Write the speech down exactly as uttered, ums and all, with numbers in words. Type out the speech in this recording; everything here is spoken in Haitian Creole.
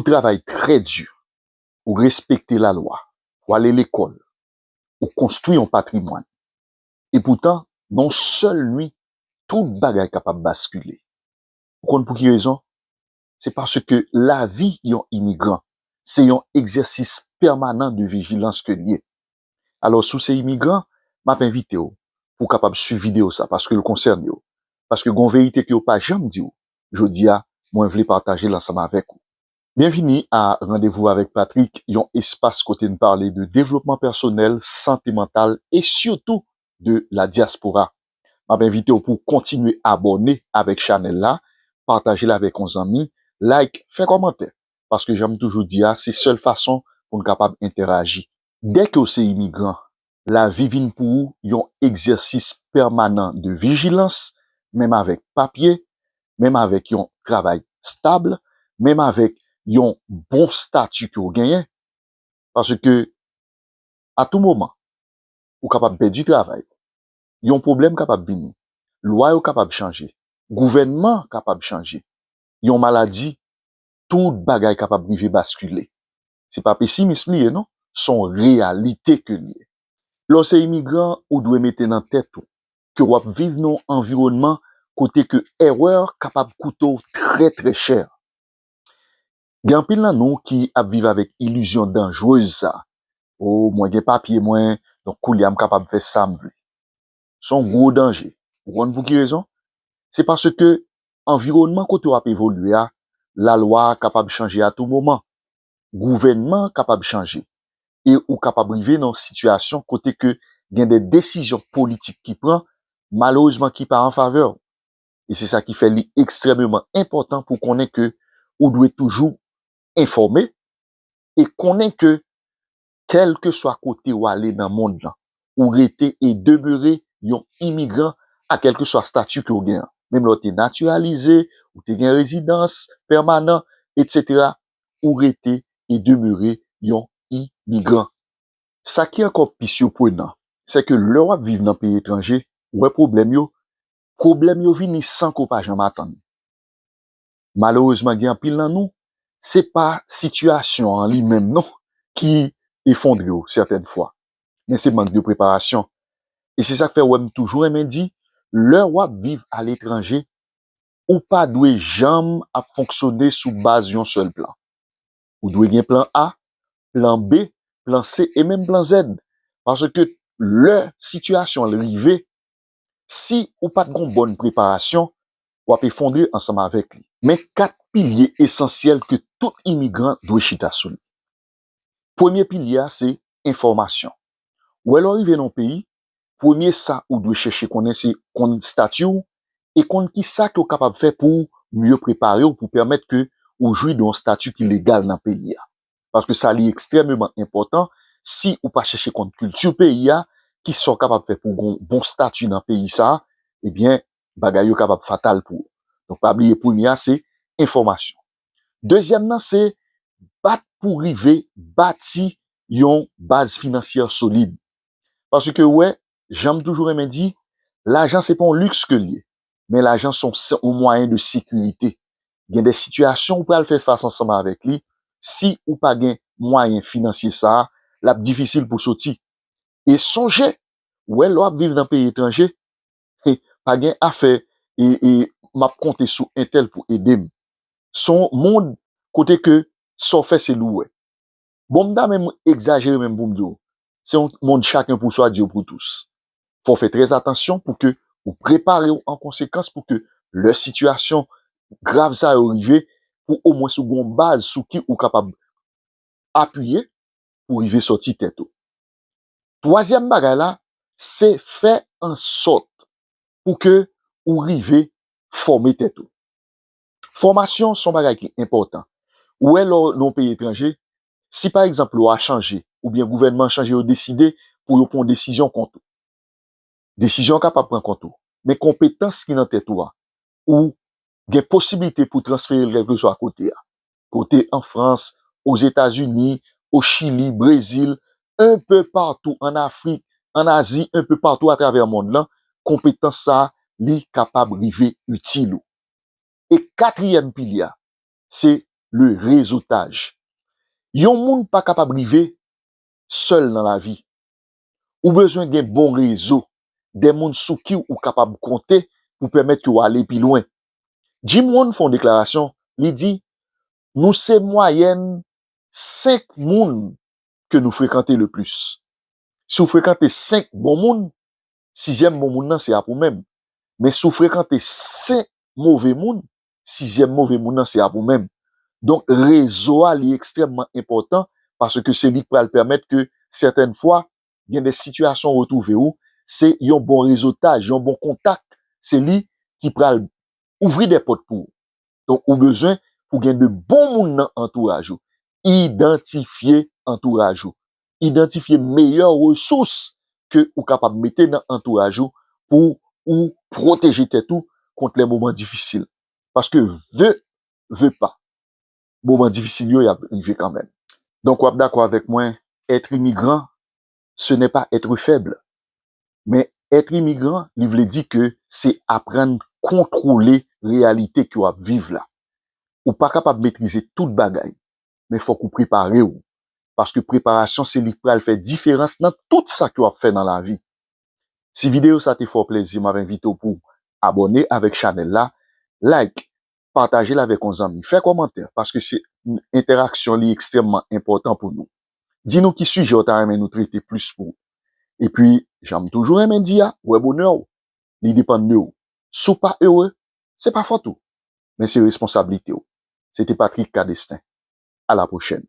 Travay trè di, ou respekte lalwa, ou ale lekòl, ou konstwi yon patrimwàn. Epoutan, nan yon sèl nuit, tout bagay kapab baskile. Ou konn pou ki rezon? Se paske lavi yon imigran, se yon egzèsis pèmanan de vijilans ke l ye. Alò, si w se imigran, m ap envite w pou w kapab swiv videyo sa, paske l konsène w. Paske gon verite ke yo pa janm di w, jodi a, mwen vle pataje l ansanm avèk ou. Byenvini a Randevou avèk Patrick, yon espas kote n pale de devlopman pèsonèl, sante mantal e sitou de la dyaspora. M ap envite w pou w kontinye abòne avèk chanèl la, pataje l avèk yon zanmi, like, fè kòmantè, paske jan m toujou di a, se sèl fason pou n kapab entèraji. Dèke w se imigran, lavi vin pou ou yon egzèsis pèmanan de vijilans, menm avèk papye, menm avèk yon travay stab, menm avèk yon bon stati ke w genyen. Paske, a tou moman, ou kapab pèdi travay ou. Yon pwoblèm kapab vini. Lwa yo kapab chanje. Gouvènman kapab chanje. Yon maladi, tout bagay kapab rive baskile. Se pa pesimism li ye, non. Se yon reyalite ke l ye. Lè w se imigran, ou dwe mete nan tèt ou ke w ap viv nan yon anviwònman kote ke erè kapab koute w trè, trè chè. Gen anpil nan nou ki ap viv avèk ilizyon danjrez sa. O, mwen gen papye mwen, donk koulye a m kapab fè sa m vle. Se yon gwo danje. Ou konn pou ki rezon? Se paske anviwònman kote w ap evolye a, lalwa a kapab chanje a tou moman. Gouvènman an kapab chanje. E ou kapab rive nan yon sitiyasyon kote ke gen de desizyon politik ki pran, malerezman ki pa an favè w. E se sa ki fè li ekstrèmeman enpòtan pou konnen ke ou dwe toujou enfòme e konnen ke kèlkeswa kote w ale nan mond lan, ou rete e demere yon imigran a kèlkeswa stati ke w gen an. Menm lè w te natiralize, ou te gen rezidans pèmanan, etsetera, ou rete e demere yon imigran. Sa ki ankò pi siprenan, se ke lè w ap viv nan peyi etranje, ou wè pwoblèm yo, pwoblèm yo vini san ke w pa janm atann. Malerezman, gen anpil nan nou, se pa sitiyasyon an li menm non ki efondre w sètèn fwa, men se mank de preparasyon. E se sa k fè w wè m toujou renmen di, lè w ap viv aletranje, ou pa dwe janm ap fonksyone sou baz yon sèl plan. Ou dwe gen plan A, plan B, plan C e menm plan Z. Paske lè sitiyasyon an rive, si ou pa t gon bòn preparasyon, w ap efondre ansanm avèk li. Men kat pilye esansyèl ke tout imigran dwe chita sou li. Premye pilye a se enfòmasyon. Ou wè lè w rive nan yon peyi, premye sa ou dwe chèche konnen se konn estati w e konn kisa ke w kapab fè pou w mye prepare w pou pèmèt ke ou jwi de yon estati ki legal nan peyi a. Paske sa li ekstrèmeman enpòtan, si ou pa chèche konn kilti peyi a, kisa w kapab fè pou w gon bon estati nan peyi sa a, ebyen, bagay yo kapab fatal pou ou. Donk, pa bliye premye a se enfòmasyon. Dezyèm nan se bat pou rive bati yon baz finansyè solid. Paske ou wè, jan m toujou renmen di, lajan se pa yon liks ke l ye, men lajan se yon, se yon mwayen de sekirite. Gen de sitiyasyon ou pral fè fas ansanm avèk li, si ou pa gen mwayen finansye sa a, l ap difisil pou soti. E sonje, ou wè lè w ap viv nan peyi etranje, pa gen afè e, e m ap konte sou entèl pou ede m. Se yon mond kote ke sa w fè se li w wè. Bon, m ta menm egzajere menm pou m di w, se yon mond chacun pour soi, Dieu pour tous. Fò w fè trè atansyon pou ke ou prepare w an konsekans pou ke lè sitiyasyon grav sa yo rive, pou omwen ou gon baz sou ki ou kapab apiye pou rive sòti tèt ou. Twazyèm bagay la, se fè an sòt pou ke ou rive fòme tèt ou. Fòmasyon se yon bagay ki enpòtan. Ou wè lè w nan yon peyi etranje, si pa egzanp lwa chanje, oubyen gouvènman chanje, yo deside pou yo pran yon desizyon kont ou. Desizyon an kapab pran kont ou. Men konpetans ki nan tèt ou a, ou gen posiblite pou transfere l kèlkeswa kote a. Kote an Frans, Ozetazini, o Chili, Brezil, enpe patou an Afrik, an Azi, enpe patou atravè mond lan, konpetans sa a, li kapab rive itil ou. E katriyèm pilye a, se le réseautage. Yon moun pa kapab rive sèl nan lavi. Ou bezwen gen bon rezo, de moun sou ki ou kapab konte pou pèmèt ke w ale pi lwen. Jim Rohn fè yon deklarasyon, li di, nou se mwayèn senk moun ke nou frekante le plis. Si w frekante senk bon moun, sizyèm bon moun nan se ap ou menm. Men si w frekante senk move moun, sizyèm move moun nan se ap ou menm. Donk, rezo a, li ekstrèmman enpòtan paske se li k pral pèmèt ke sètèn fwa, gen de sitiyasyon w retwouve w, se yon bon rezotaj, yon bon kontak, se li ki pral ouvri de pòt pou ou. Donk, ou bezwen pou gen de bon moun nan antouraj ou. Idantifye antouraj ou. Idantifye meyè resous ke ou kapab mete nan antouraj ou pou ou pwoteje tèt ou kont lè moman difisil. Paske ve, ve pa, moman difisil yo, y ap rive kanmenm. Donk, w ap dakò avèk mwen, être immigrant, ce n'est pas être faible. Men être immigrant, li vle di ke se aprann kontwole reyalite ke w ap viv la. Ou pa kapab metrize tout bagay, men fòk ou prepare w. Paske preparasyon se li k pral fè diferans nan tout sa ke w ap fè nan lavi. Si videyo sa te fè w plezi, m ap envite w pou abòne avèk chanèl la, like, pataje l avèk yon zanmi, fè kòmantè, paske se entèraksyon li ekstrèmman enpòtan pou nou. Di nou ki sijè w ta renmen nou trete plis pou ou. Epi, jan m toujou renmen di a, wè bonè w, li depann de ou. Si w pa ere, se pa fòt ou, men se responsablite w. Se te Patrick Cadestin. A la pwochèn.